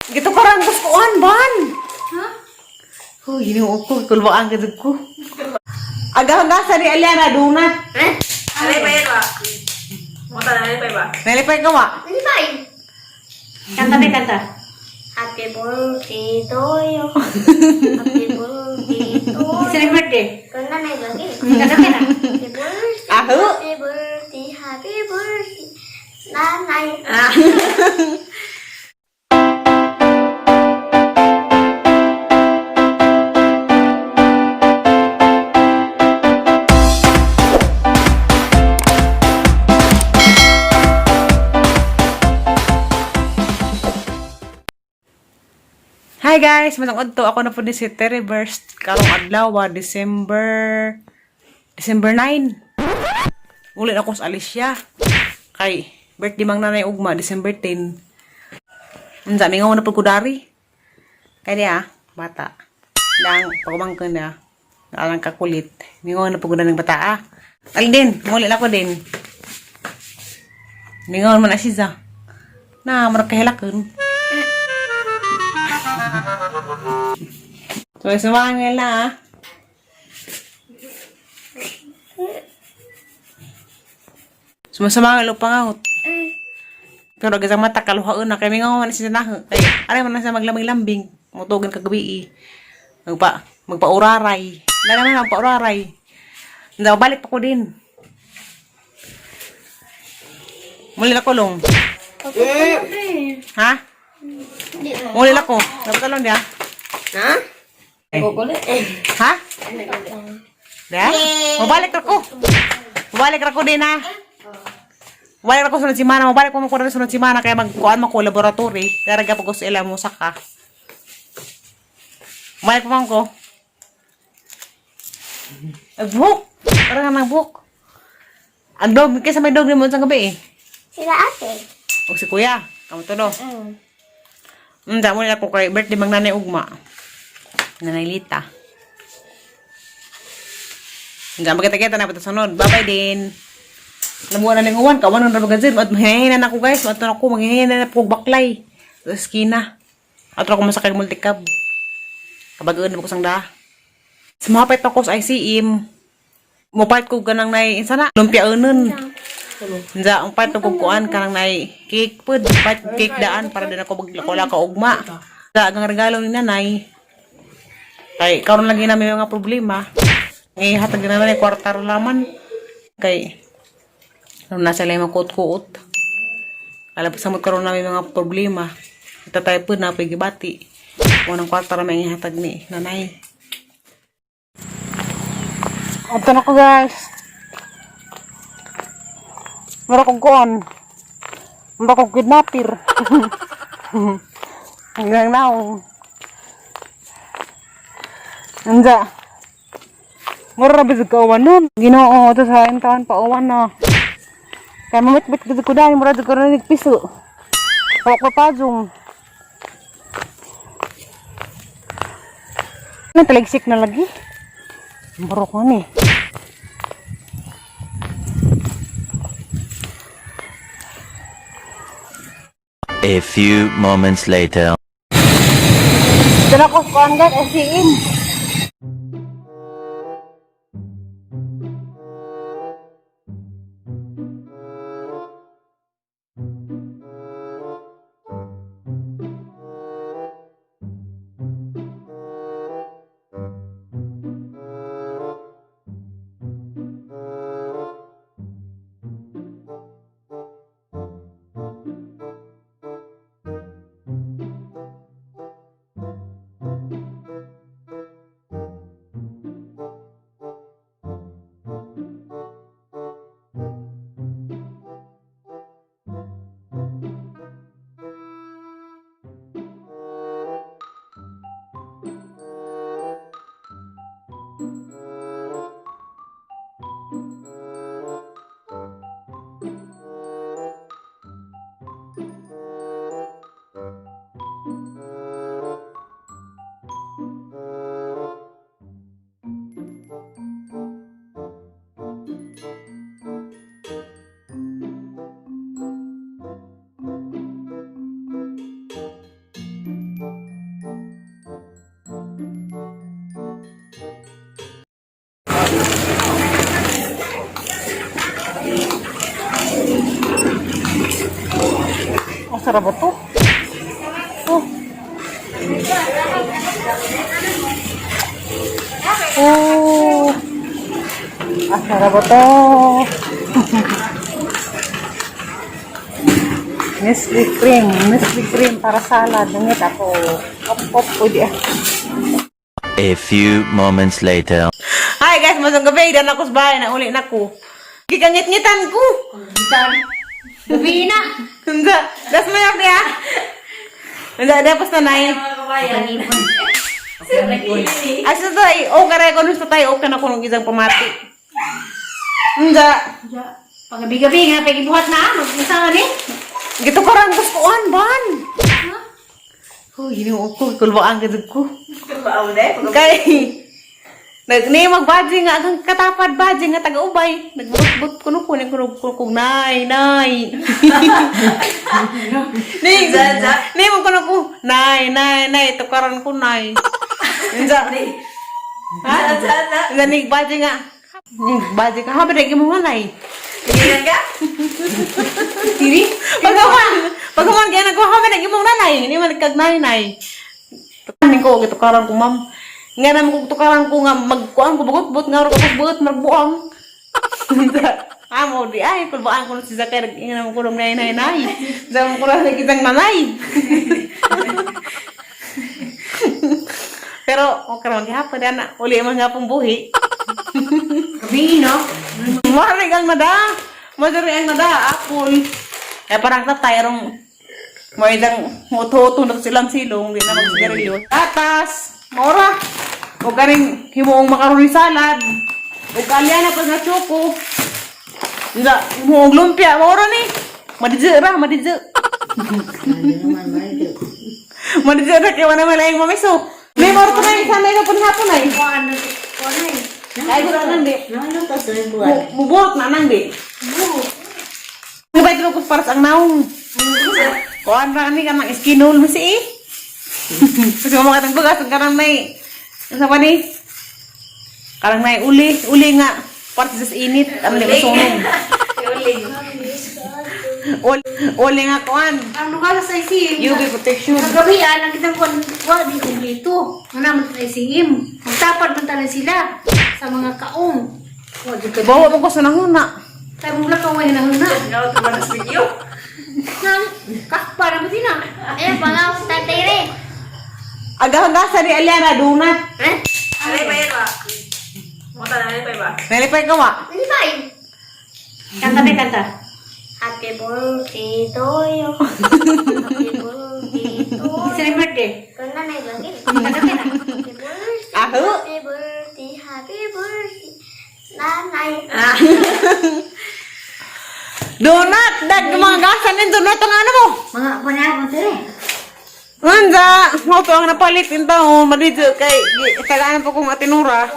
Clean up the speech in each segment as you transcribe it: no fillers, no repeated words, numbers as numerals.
Gitukaran ko sa kuan, ban! Ha? Huy, Ginoo ko, kulbaan ka ko. Aga-hangga ni Aliana, donut. Eh? Nalipay yun ba? Mata na nalipay ba? Nalipay ka ba? Nalipay. Kanta be, kanta. Happy birthday to you. Happy birthday to you. Sino birthday? Kanta na yung lagi. Kanta ka na. Happy birthday, Aho. happy birthday, happy birthday. Nanay. Ah. Hi guys! Masang udto, ako na po ni si Terry Burst. Karong adlaw, December 9. Ulit ako sa Alicia. Kay birthday mang nanay ugma, December 10. Unsa mingaw na po ko dari. Kay niya, bata. Lang, pagumangkon na. Alang kakulit. Mingaw na po ko ng bata ah. Aldin, muli na ako din. Mingaw man na siya. Na, murag kahilakon. So, sumangil na ah. Sumasama ang pangaut. Pero agad sa mata, kaluhaan na. Kaya may nga man siya na. Kaya, aray man na siya maglambing-lambing. Mutugin kagabi eh. Magpauraray. Wala naman magpauraray. Hindi, balik pa ko din. Muli na kulong. Ha? Muli na ko. Dapat alon niya. Ha? Eh. Kukulit eh. Ha? Da? Mabalik ako. Mabalik ako din ha. Mabalik ako sunod simana. Mabalik ko ko sunod simana kaya magkuan mo ko laboratory. Daraga pag gusto ila mo saka. Mabalik pa man ko. Ay, buhok. Parang nga ng buhok. Ang dog, kaysa may dog ni mo sa gabi eh. Sila ate. O si kuya, kamo to no. Mm. Damo nila ko kay birthday mang nanay ugma. Nanay Lita. Hindi, magkita-kita na pa sunod. Bye-bye din. Alam mo na ning uwan, kawan na magazine. At mahihina na ako guys. At ako, maghihina na ako baklay. Sa eskina. At ako masakay multicab. Kabagaan na ko sang da. Sumapit ako sa ICM. Mupait ko ganang nay, insa na, lumpiaunon. Nza, ang part ko kuan kanang nay cake pud, part cake daan para din ako maglakula ka ugma. Sa ang regalo ni nanay. Kay karon lagi na may mga problema. Ngay hatag na nanay kwarta ra laman. Kay karon nasa lay makuot-kuot. Alam pa samot karon na may mga problema. Ita tayo pud na gibati. Unang kwarta ra may hatag ni nanay. Ato na ko guys. Mura kong kuon. Mura kong kidnapper. Hanggang naong. Anja. Mura na bisig ka uwan nun. Ginoo, ito sa taon pa uwan na. Kaya mamit-mit gid ko dahil mura ko na nagpiso. Hawak ko pajong. Ano taligsik na lagi? Mura ko ni. A few moments later. Dala ko sa kuan guys, SCM. Sarap ba to? Oh. Oh. Ah, sarap ba to? Nestle cream. Nestle cream para salad. Nangit ako. Op, op, pwede ah. A few moments later. Hi guys, masang gabi. Dan ako sa bahay. Nauli na ko. Gikangit-ngitan ko. Gabi na. Hindi. Das mo yung niya. Hindi, dapat na nai. Mga kabayan. Sir, nag-iini. Asa tayo? O, karay ko nung sa tayo. Okay na ko nung isang pamati. Hindi. Pagabi-gabi nga, pagibuhat na. Mag-isa nga ni. Gito ko rin gusto ko ban. Huy, hinuo ko. Kulbaan ka ko. Ba, de? Kay, nag ni magbadji nga ang katapad badji nga taga-ubay. Nagbuot-buot ko no kunin ko ko ko nay nay. Ni ni mo kuno ko nay nay nay tukaran ko nay. Unsa? Ha? Unsa ni badji nga? Ni badji ka habi dagi mo nay. Tinginan ka? Diri? Pagaman, pagaman kaya nagko habi dagi mo nanay. Ni man kag nay nay. Tukaran ko gitukaran ko ma'am. Nga naman kung tukaran ko nga magkuan ko bugot-buot nga ro ko buot magbuang. Amo di ay kulbaan ko si Zakay nga naman ko nay nay nay. Sa ko na kitang nanay. Pero okay man gihapon ana uli man nga pong buhi. Gabi no? Marig ang nada. Madari ang nada apple. Eh parang tatay rong mo isang uto-uto na silang silong di na magsigarilyo. Atas, maura. O ganing himuong macaroni salad. O kalyana pa nga choco. Nga, himuong lumpia, maura ni. Madidyo ra, madidyo. Madidyo ra kay wala man laing mamiso. May maura to na sanay na pun hapon ay. Kuan na. Kuan na eh. Ay ko na di. Mubuhat na nang di. Ngabay ko para sa ang naong. Kuan ra ni kanang skinol mo si eh. Kasi mo katang bagas ang kanang may sa pa ni? Kanang may uli, uli nga para sa init ang di masunog. Uling. Uli, uli nga kuan. Ang lugar sa ICM. UV protection. Kagabi ah, nakita ko wa di kumpleto. Ano naman sa ICM. Magtapad man tala sila sa mga kaong. Wa di ka. Bawa mo ko sa nanguna. Tayo mo lang kaway na huna. Ikaw, tumanas video. Nang kakpa na ba din ah? Eh, pangaw tatay re. Agahagasa ni Aliana donut. Eh? Alay pa yan ba? Mga tanan pa ba? Nalipay ka wa. Ano ba yun? Kanta be kanta. Happy birthday to you. Happy birthday to you. Isa na birthday. Kung nanay lagi. Kanta be na. Happy birthday. Aho. Happy birthday. Happy birthday. Nanay. Donut, dag mga gasa ni donut ang ano mo. Mga panahon to eh. Unsa, mo to ang napalit in taon, madito kay tagaan pa kong atinura.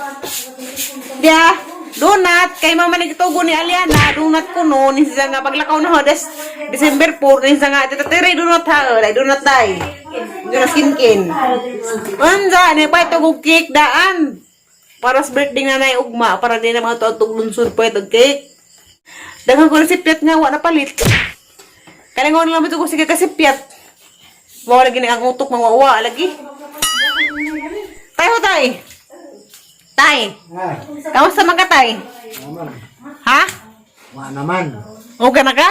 Ya, donut kay mama ni gitugo ni Aliana, donut ko no ni siya nga paglakaw na ho des December 4 ni siya nga tita tere donut ha, dai donut dai. Donut kinkin. Unsa ni pa ito kog cake daan. Para sa birthday na nay ugma para di na mga tuatog lungsod pa ito cake. Daghan ko na si Piat nga wa napalit. Kalingon lang ito ko sige kasi Piat. Wa lagi ni ang utok mga lagi. Tayo tay. Tay. Kamusta man ka tay? Naman. Ha? Wa naman. Okay na ka?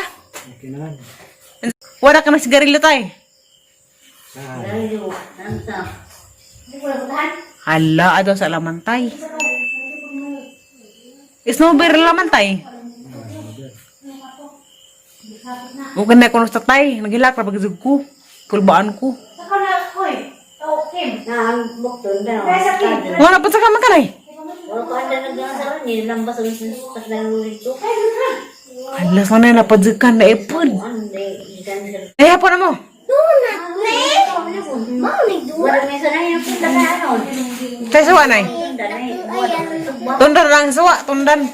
Okay naman. Wala ka na sigarilyo tay. Saan? Hala, adaw sa laman tay. Snowbear laman tay. Okay na ko sa tay. Naghilak ra pagizug ko. Kulbaan ko. Saka na ako eh. Oh, Kim. Nga na po sa kaman kanay. Hala, sana napadzukan na ipod. Eh, hapon na mo. Donut, ne? Mau ni donut. Tay suwa nay. Ayan. Tundan lang suwa, tundan.